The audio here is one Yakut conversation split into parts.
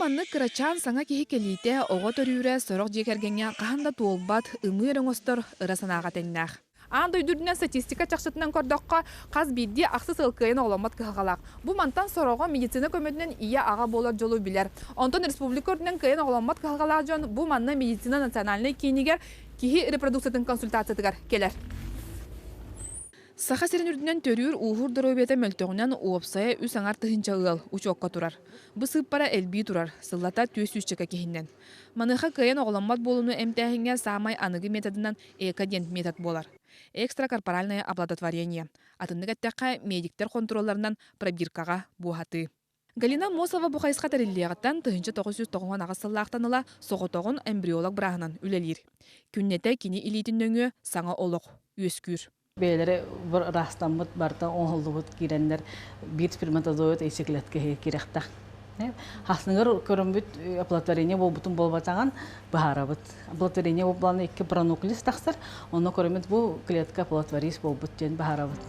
маннык кырачаан саҥа киһи кэлиитэ, оҕо төрүүрэ сорох дьиэ кэргэҥҥэ хаһан да туолбат, ымыы эрэ оҥостор ыра санааҕа тэҥнээх. Аан дойду үрдүнэн статистика чахчытынан көрдөххө, хас биирдии ахсыс ыал кыайан оҕоломмот кыһалҕалаах. Бу мантан сороҕо медицина көмөтүнэн ийэ-аҕа буолар дьолу билэр. Онтон республика үрдүнэн кыайан оҕоломмот кыһалҕалаах дьон бу манна медицина национальнай киинигэр киһи репродукциятын консультациятыгар кэлэр. Саха сирин үрдүнэн төрүүр-ууһуур доруобуйата мөлтөҕүнэн уопсайа үс аҥар тыһыынча ыал учуокка турар. Бу сыыппара элбии турар, сыллата түөрт сүүсчэкэ киһиннэн. Маныаха кыайан оҕоломмот буолууну эмтээһиҥҥэ саамай аныгы методынан эко диэн метод буолар. Экстракорпоральное оплодотворение. Атыннык эттэххэ, медиктэр хонтуруолларынан пробиркаҕа буоһатыы. Галина Аммосова бу хайысха тэриллиэҕиттэн 1998 сыллаахтан ыла соҕотоҕун эмбриолог бырааһынан үлэлиир. Күннэтэ кини илиитин нөҥүө саҥа олох үөскүүр. Бэйэлэрэ ыраастаммыт, барыта оҥоһуллубут киирэннэр биир сперматозоид яйцеклетка киирэхтэх. Хасныгар көрөммүт оплодотворение буолбутун буолбатаҕын быһаарабыт. Оплодотворение буолбалана икки пронуклеус тахсар, онно көрөммүт бу клетка оплодотворис буолбут диэн быһаарабыт.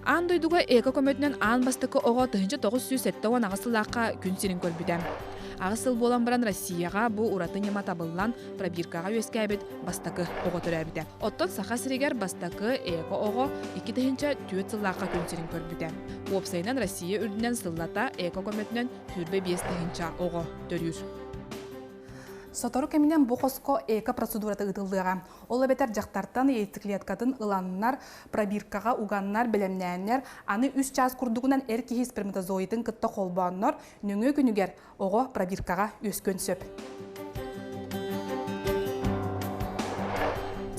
Аан дойдуга эко көмөтүнэн аан бастакы оҕо 1978 сыллаахха күн сирин көрбүтэ. Аҕыс сыл буолан баран Россияҕа бу ураты ньыма табыллан пробиркаҕа үөскээбит бастакы оҕо төрөөбүтэ. Оттон Саха сиригэр бастакы эко оҕо 2004 сыллаахха күн сирин көрбүтэ. Уопсайынан Россия үрдүнэн сыллата эко көмөтүнэн 25 тыһыынча оҕо төрүүр. Сотору кэминэн бу хоско эко процедурата ыытыллыаҕа. Ол эбэтэр дьахтартан яйцеклеткатын ыланнар, пробиркаҕа уганнар, бэлэмнээннэр, аны үс чаас курдугунан эр киһи сперматозоидын кытта холбооннор, нөҥүө күнүгэр оҕо пробиркаҕа үөскүөн сөп.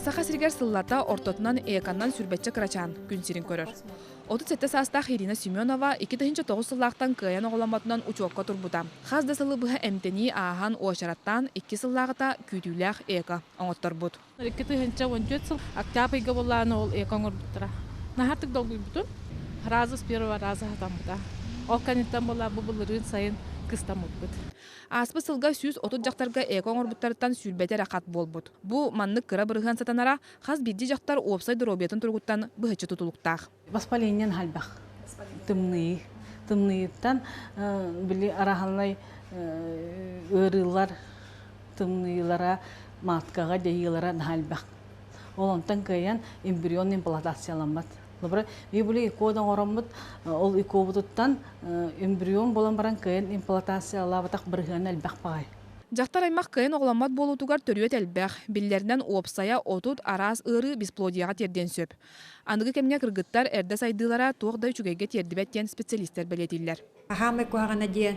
Саха сиригэр сыллата ортотунан эконан сүрбэччэ кырачаан күн сирин көрөр. 37 саастаах Ирина Семенова 2009 сыллаахтан кыайан оҕоломмотунан учуокка турбута. Хас да сылы быһа эмтэнии ааһан уочараттаан икки сыллааҕыта күүтүүлээх эко оҥотторбут. 2014 сыл октябрь ыйга буоллаҕына ол эко оҥорбуттара. Наһаатык долгуйбутум. Раза с первого раза хатаммыта. Ол кэнниттэн буолла бу былырыын сайын кыстаммыппыт. Ааспыт сылга 130 дьахтарга эко оҥорбуттарыттан сүүрбэтэ эрэ хат буолбут. Бу маннык кыра бырыһыан сатанара хас биирдии дьахтар уопсай доруобуйатын туругуттан быһаччы тутулуктаах. Воспалениен элбэх. Тымныы. Тымныйыттан били араһаннай ыарыылар тымныылара маткаҕа дьайыылара наһаа элбэх. Ол онтон кыайан эмбрион имплантацияламмат. Лабыра били икода оҥороммут ол икобутуттан эмбрион буолан баран кыайан имплантациялаабатах бырыһыана элбэх баҕай. Дьахтар аймах кыайан оҕоломмот буолуутугар төрүөт элбэх, биллэринэн уопсайа 30 араас ыарыы бесплодияҕа тиэрдиэн сөп. Аныгы кэмҥэ кыргыттар эрдэ сайдыылара туох да үчүгэйгэ тиэрдибэт диэн специалистэр бэлиэтииллэр. Хаамай куһаҕана диэн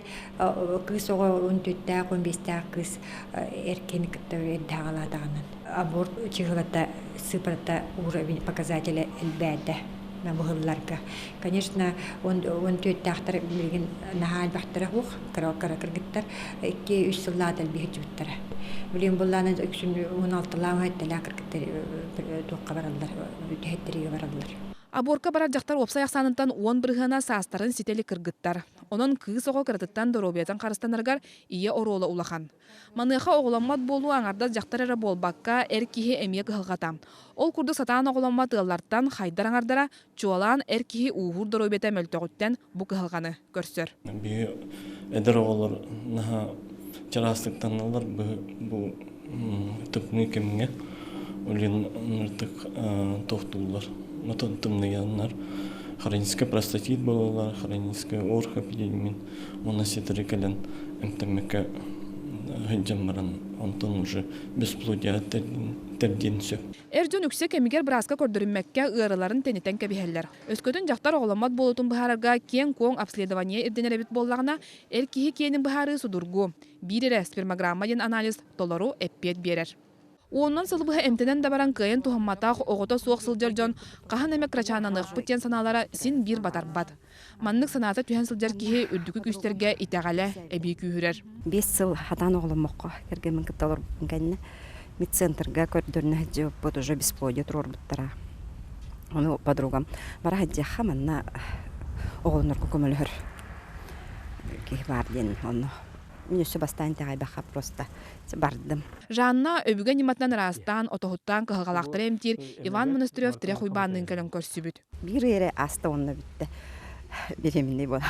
кыыс оҕо он түттээх, он биэстээх кыыс эркини кытта эрдэ аҕалаатаҕынан аборт чыһылата сыыпарата уровень показателя элбээтэ быһылларга. Конечно, он түөттээхтэр билигин наһаа элбэхтэрэ суох, кыра кыра кыргыттар икки үс сыллаата элбии сылдьыбыттара. Билигин буллаана үксүн он алталаах сэттэлээх кыргыттар туохха бараллар, түһэттэригэ бараллар. Аборка барар дьахтар уопсай ахсаанынтан уон бырыһыана саастарын ситэ илик кыргыттар. Онон кыыс оҕо кыратыттан доруобуйатын харыстанарыгар ийэ оруола улахан. Маныаха оҕоломмот буолуу аҥардас дьахтар эрэ буолбакка, эр киһи эмиэ кыһалҕата. Ол курдук сатаан оҕоломмот ыаллартан хайдар аҥардара, чуолаан эр киһи ууһуур доруобуйата мөлтөҕүттэн бу кыһалҕаны көрсөр. Биһи эдэр оҕолор наһаа чараастыктаналлар бу тымныы кэмҥэ улин ыныртык тохтууллар тымныйаннар хроническай простатит буолаллар хроническай орхопедиумин уонна ситэри кэлэн эмтэммэккэ сылдьан баран онтон уже бесплодие тэрдиэн сөп. Эр дьон үксэ кэмигэр бырааска көрдөрүммэккэ ыарыыларын тэнитэн кэбиһэллэр. Өскөтүн дьахтар оҕоломмот буолуутун быһаарарга киэҥ-куоҥ обследование ирдэнэр эбит буоллаҕына, эр киһи киэнин быһаарыы судургу. Биир эрэ спермограмма диэн анализ толору эппиэт биэрэр. Уонунан сыл быһа эмтэнэн да баран кыайан туһамматах, оҕото суох сылдьар дьон хаһан эмэ кырачаананыахпыт диэн санаалара син биир батарбат. Маннык санаата түһэн сылдьар киһи үрдүкү күүстэргэ итэҕэлэ эбии күүһүрэр. Биэс сыл хатаан оҕоломмокко кэргэммин кытта олорбуппун кэннэ медцентрга көрдөрүнэ сылдьыбыппыт уже бесплодие туруорбуттара. Ону подругам бара сылдьыахха манна оҕолонорго көмөлөһөр киһи баар диэн онно мин өссө бастаан итэҕэйбэххэ просто бардым. Жанна өбүгэ ньыматынан ыраастаан, отоһуттаан кыһалҕалаахтары эмтиир Иван Монастырев тирэх уйбаанныын кэлэн көрсүбүт. Биир эрэ ааста уонна бүттэ. Беременный буола.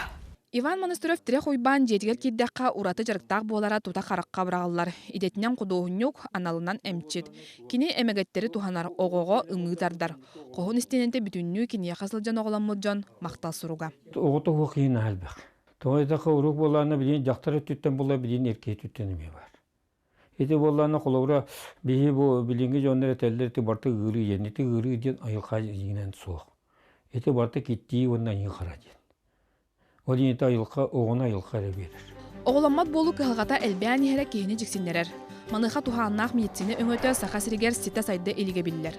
Иван Монастырев Тирэх Уйбаан дьиэтигэр киирдэххэ ураты дьарыктаах буолара тута харахха быраҕыллар. Идэтинэн худуоһунньук, аналынан эмчит. Кини эмэгэттэри туһанар, оҕоҕо ымыы тардар. Хоһун истиэнэтэ бүтүннүү киниэхэ сылдьан оҕоломмут дьон махтал суруга. Оҕо туһу киһин элбэх. Тоҕо диэтэххэ урук буоллаҕына билигин дьахтар өттүттэн буолла билигин эр киһи өттүттэн эмиэ баар. Ити буоллаҕына холобура биһи бу билиҥҥи дьоннор этэллэр ити барыта ыарыы диэн. Ити ыарыы диэн айылҕа дьиҥинэн суох. Ити барыта киттии уонна аньыы хара диэн. Ол иһин айылҕа оҕону айылҕа эрэ биэрэр. Оҕоломмот буолуу кыһалҕата элбээн иһэрэ киһини дьиксиннэрэр. Маныаха туһааннаах медицина өҥөтө Саха сиригэр ситэ сайда илигэ биллэр.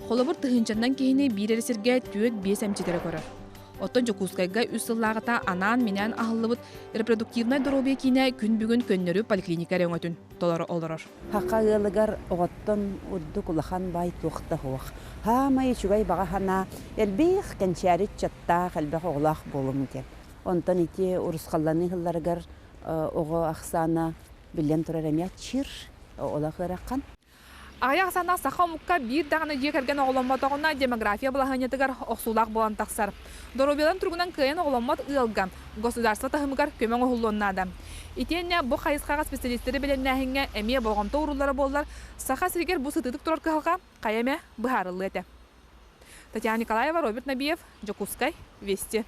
Холобур, тыһыынчаннан киһини биир эрэ сиргэ түөрт-биэс эмчит эрэ көрөр. Оттон Дьокуускайга үс сыллааҕыта анаан-минээн аһыллыбыт репродуктивнай доруобуйа киинэ күн бүгүн көннөрү поликлиника эрэ өҥөтүн толоро олорор. Саха ыалыгар оҕоттон урдук улахан баай туох да суох. Хаамай үчүгэй баҕа санаа элбэх кэнчээри ыччаттаах, элбэх оҕолоох буолуҥ диэн. Онтон ити урусхалланыы сылларыгар оҕо ахсаана биллэн турар эмиэ аччыыр, олох ыарахан. Аҕыйах санаа саха омукка биир даҕаны дьиэ кэргэн оҕоломмотоҕуна демография балаһыанньатыгар охсуулаах буолан тахсар. Доруобуйаларын туругунан кыайан оҕоломмот ыалга государство таһымыгар көмө оҥоһуллуон наада. Итиэннэ бу хайысхаҕа специалистэри бэлэмнээһиҥҥэ эмиэ болҕомто ууруллара буоллар, Саха сиригэр бу сытыытык турар кыһалҕа хайа эмэ быһаарыллыа этэ. Татьяна Николаева, Роберт Набиев, Дьокуускай, Вести.